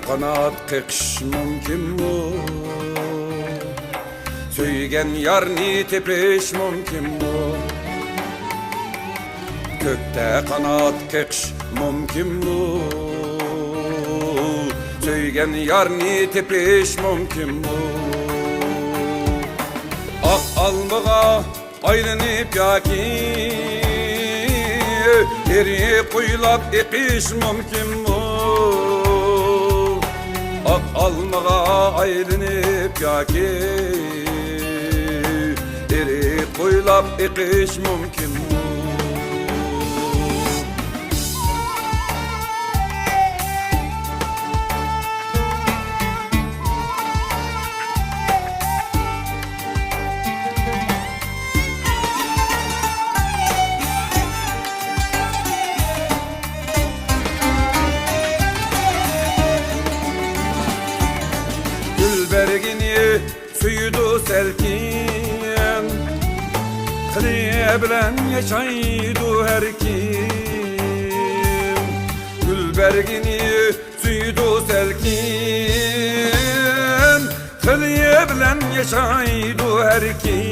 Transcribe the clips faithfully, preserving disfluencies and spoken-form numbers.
قانات قېقىش مۇمكىنمۇ؟ سۆيگەن يارنى تېپىش مۇمكىنمۇ؟ كۆكتە قانات قېقىش مۇمكىنمۇ؟ سۆيگەن يارنى تېپىش مۇمكىنمۇ؟ ئاق ئالمىغا ئايلىنىپ ياكى ئېرىق بويلاپ ئېقىش مۇمكىنمۇ؟ ئاق ئالمىغا ئايلىنىپ ياكى ئېرىق بويلاپ ئېقىش مۇمكىنمۇ؟ گۈل بەرگىنى سۆيىدۇ سەلكىن، خىلى بىلەن ياشايدۇ ھەر كىم. گۈل بەرگىنى سۆيىدۇ سەلكىن، خىلى بىلەن ياشايدۇ ھەر كىم.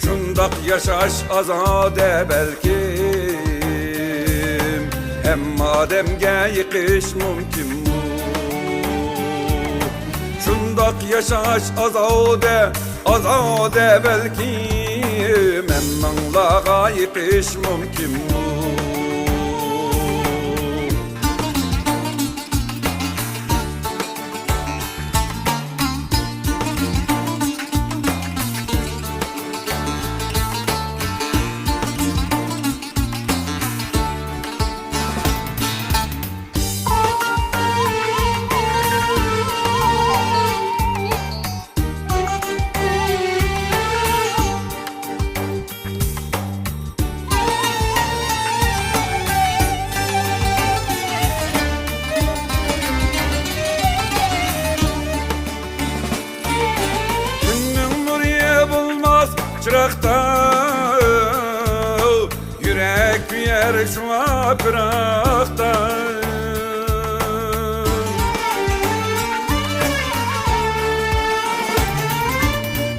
شۇنداق ياشاش ئازادە بەلكىم، ھەممە ئادەمگە يېقىش مۇمكىنمۇ؟ شۇنداق ياشاش ئازادە، ئازادە بەلكىم، ھەممىڭلارغا يېقىش مۇمكىنمۇ؟ كۈننىڭ نۇرى بولماس چىراغدا، يۈرەك كۆيەر شۇڭا پىراقتا.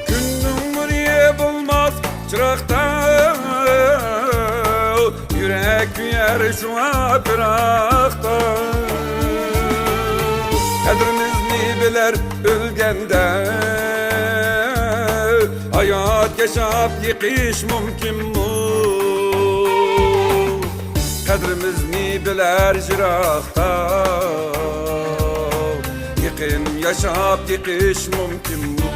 كۈننىڭ نۇرى بولماس چىراغدا، يۈرەك كۆيەر شۇڭا پىراقتا. قەدرىمىزنى بىلەر ئۆلگەندە، ھايات ياشاپ يېقىش مۇمكىنمۇ؟ قەدرىمىزنى بىلەر يىراقتا، يېقىن ياشاپ يېقىش مۇمكىنمۇ؟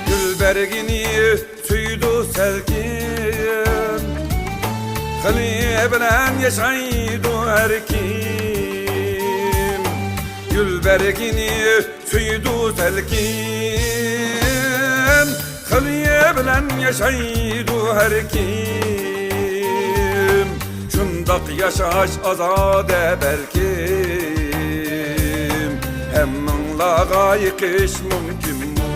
گۈل بەرگىنى سۆيىدۇ سەلكىن، خىلى بىلەن ياشايدۇ ھەر كىم. گۈل بەرگىنى سۆيىدۇ سەلكىن، خىلى بىلەن ياشايدۇ ھەر كىم. شۇنداق ياشاش ئازادە بەلكىم، ھەممىڭلارغا يېقىش مۇمكىنمۇ؟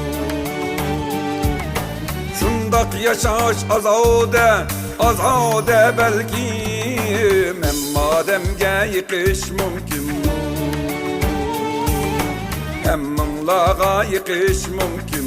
شۇنداق ياشاش ئازادە، ئازادە بەلكىم، ھەممە ئادەمگە يېقىش مۇمكىنمۇ؟ ھەممىڭلارغا يېقىش مۇمكىن.